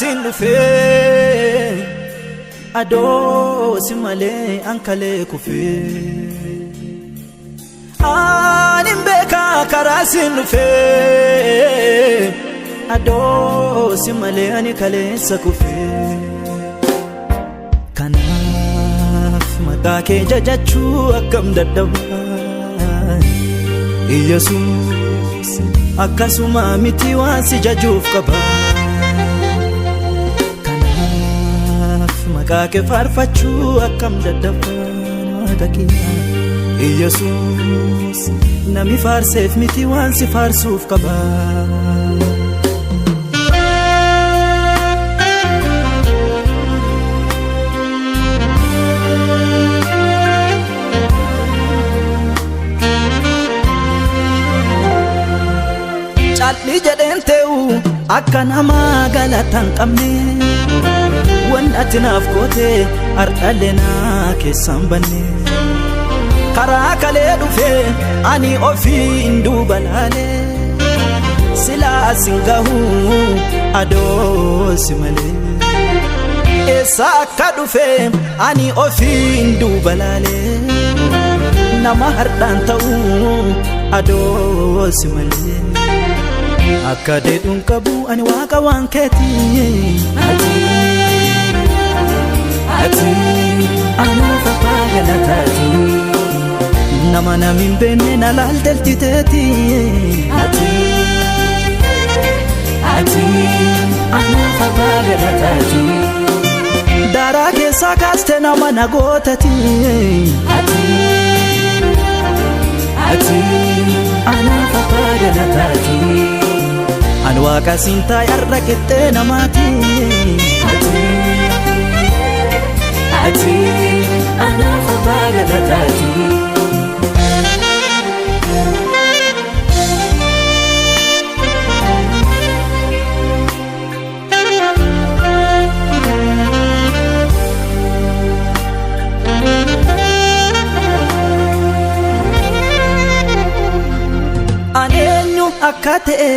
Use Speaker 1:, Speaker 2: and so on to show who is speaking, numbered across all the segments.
Speaker 1: siin dhufee adoo si malee ankalee kufee. Ani beekaa karaa siin dhufee adoo si malee ani kaleessa kufee. Kanaaf maqaa kee jajachuu akkam dadhabaa Iyyasuus akkasuma miti waan si jajuuf qaba. Kanaaf maqaa kee faarfachuu akkam dadhabaa waaqa kiyya Iyyasuus nami faarseef miti waan si faarsuuf qaba. Calli jedheen tee'u akka namaa galata hin qabne wanni ati naaf goote har'allee naa keessaan banne. Karaa kalee dhufee ani ofiin duuba laalee silaa sin gahu adoo si malee. Eessa akka dhufee ani ofiin duuba laalee nama hardhaan ta'u adoo si malee. Akka deeduun qabu ani waaqa waan keetii.
Speaker 2: Ati, ati anaaf abbaa galataati.
Speaker 1: Nama nami hin beekne na laaltelchiteeti.
Speaker 2: Ati, ati anaaf abbaa galataati.
Speaker 1: Daaraa keessaa kaaste nama na gootati.
Speaker 2: Ati, ati anaaf abbaa galataati.
Speaker 1: Ani waaqa siin taa'e har'a qixxee namaati.
Speaker 2: Ati, ati anaaf abbaa galataati.
Speaker 1: Ani eenyu akka ta'e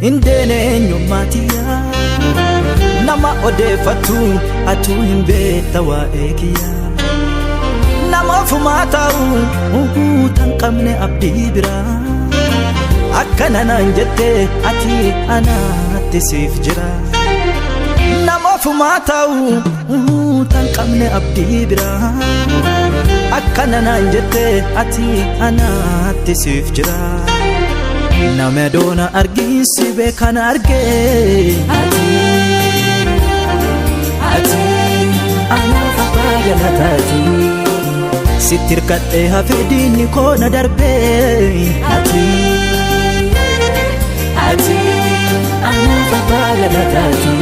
Speaker 1: hin deene eenyummaa tiyya. Nama odeeffattu atuu hin beekta waa'ee kiyya. Nama ofumaa taa'u tan qabne abdii biraa. Akkana naan jette ati anaatti siif jira. Nama ofumaa taa'u tan qabne abdii biraa. Akkana naan jette ati anaatti siif jira. Nama doona argiinsi beekan argee.
Speaker 2: Ati, ati anaaf abbaa galataati.
Speaker 1: Sitti hirkadhee hafee diinni koo na darbee.
Speaker 2: Ati, ati anaaf abbaa galataati.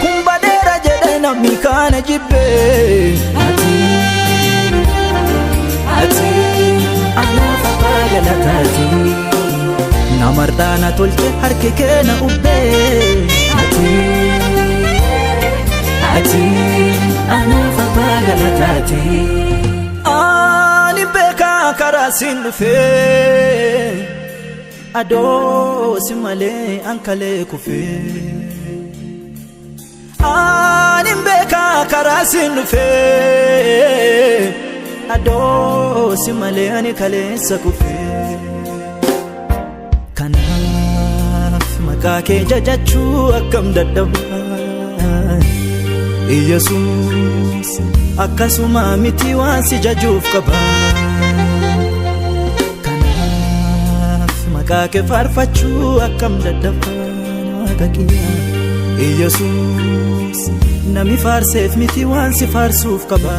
Speaker 1: Kun badeera jedhee namni kaana jibbee.
Speaker 2: Ati, ati anaaf abbaa galataati.
Speaker 1: Namarraa na tolche harki kee na ubbee.
Speaker 2: Ati, ati anaaf abbaa galataati.
Speaker 1: Ani beekaa karaa siin dhufee adoo si malee ankalee kufee. Ani beekaa karaa siin dhufee adoo si malee ani kaleessa kufee. Kanaaf maqaa kee jajachuu akkam dadhabaa Iyyasuus akkasuma miti waan si jajuuf qaba. Kanaaf maqaa kee faarfachuu akkam dadhabaa waaqa kiyya Iyyasuus nami faarseef miti waan si faarsuuf qaba.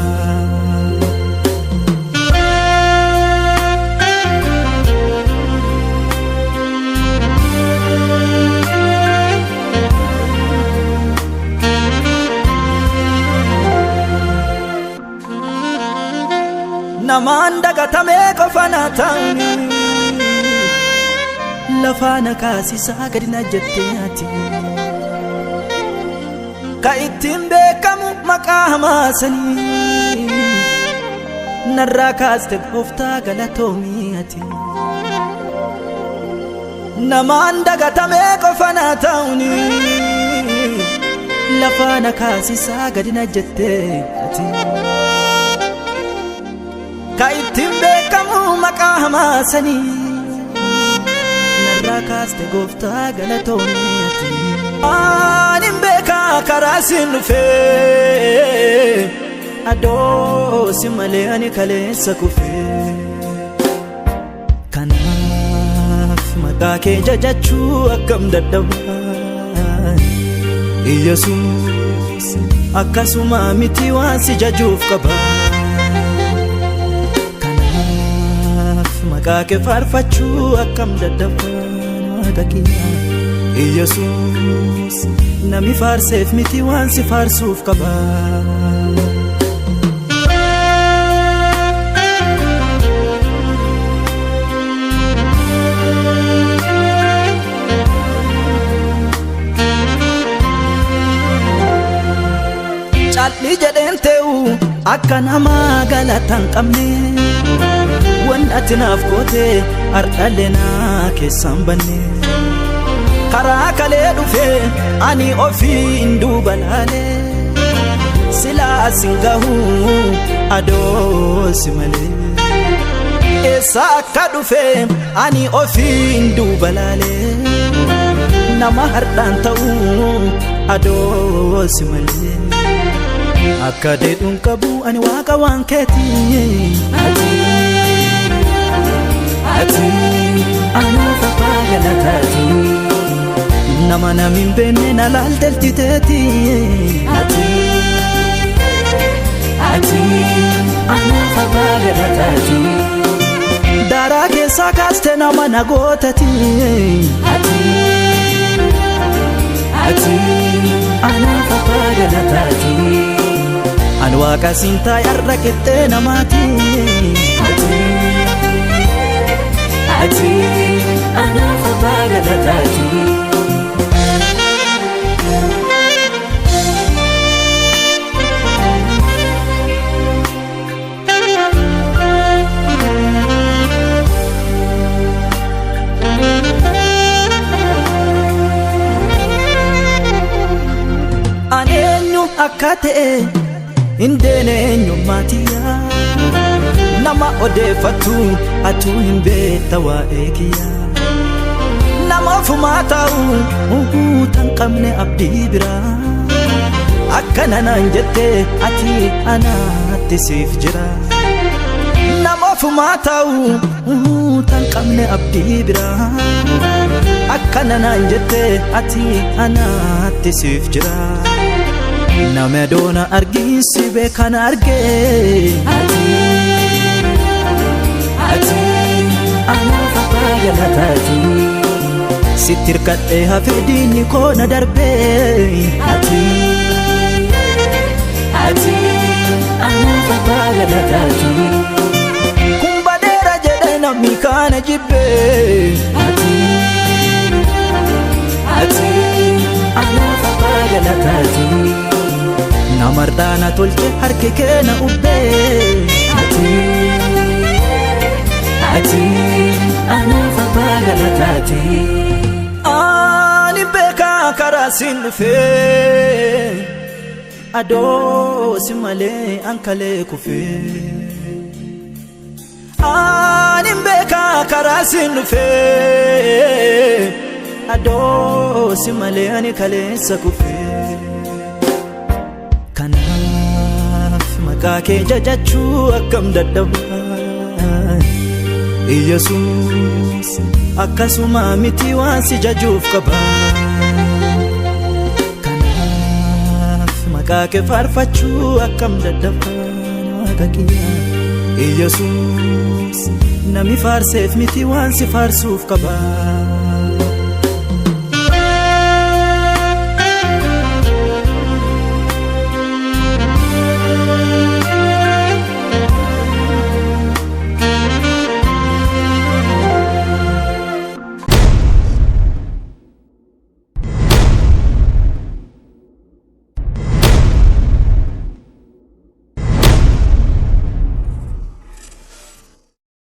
Speaker 1: Namaan dagatamee qofa na ta'ani lafaa na kaasisaa gadi na jettee ati. Ka ittiin beekamu maqaa hamaasanii narraa kaaste gooftaa galatoomii ati. Namaan dagatamee qofa na ta'uni. Lafaa na kaasisaa gadi na jettee ati. Ka ittiin beekamu maqaa hamaa sanii narraa kaaste gooftaa galatoomii ati. Ani beekaa karaa siin dhufee adoo si malee ani kaleessa kufee. Kanaaf maqaa kee jajachuu akkam dadhabaa Iyyasuus akkasuma miti waan si jajuuf qaba. Kanaaf maqaa kee faarfachuu akkam dadhabaa waaqa kiyya Iyyasuus nami faarseef miti waan si faarsuuf qaba. Calli jedheen te'u akka namaa galata hin qabne wanni ati naaf goote har'allee naa keessaan banne. Karaa kalee dhufee ani ofii hin duuba laalee silaa asin gahu adoo si malee. Eessa akka dhufee ani ofii hin duuba laalee nama har'aan ta'u adoo si malee. Akka deeduun qabu ani waaqa waan keeti.
Speaker 2: Ati, ati anaaf abbaa galataati.
Speaker 1: Nama nami hin beekne na laaltelchiteeti.
Speaker 2: Ati, ati anaaf abbaa galataati.
Speaker 1: Daaraa keessaa kaaste nama na gootati.
Speaker 2: Ati, ati anaaf abbaa galataati.
Speaker 1: Ani waaqa siin taa'e har'a qixxee namaati.
Speaker 2: Ati, ati anaaf abbaa galataati.
Speaker 1: Ani eenyu akka ta'e hin deene eenyummaa tiyya. Nama odeeffattu atuu hin beekta waa'ee kiyya. Nama ofumaa taa'u tan qabne abdii biraa. Akkana naan jette ati anaatti siif jira. Nama ofumaa taa'u tan qabne abdii biraa. Akkana naan jette ati anaatti siif jira. Nama doona argiinsi beekan argee.
Speaker 2: Ati, ati anaaf abbaa galataati.
Speaker 1: Sitti hirkadhee hafee diinni koo na darbee.
Speaker 2: Ati, ati anaaf abbaa galataati.
Speaker 1: Kun badeera jedhee namni kaana jibbee.
Speaker 2: Ati, ati anaaf abbaa galataati.
Speaker 1: Namarraa na tolche harki kee na ubbee.
Speaker 2: Ati, ati anaaf abbaa galataati.
Speaker 1: Ani beekaa karaa siin dhufee adoo si malee an kalee kufee. Ani beekaa karaa siin dhufee adoo si malee ani kaleessa kufee. Kanaaf maqaa kee jajachuu akkam dadhabaa Iyyasuus akkasuma miti waan si jajuuf qaba. Kanaaf maqaa kee faarfachuu akkam dadhabaa waaqa kiyya Iyyasuus nami faarseef miti waan si faarsuuf qaba.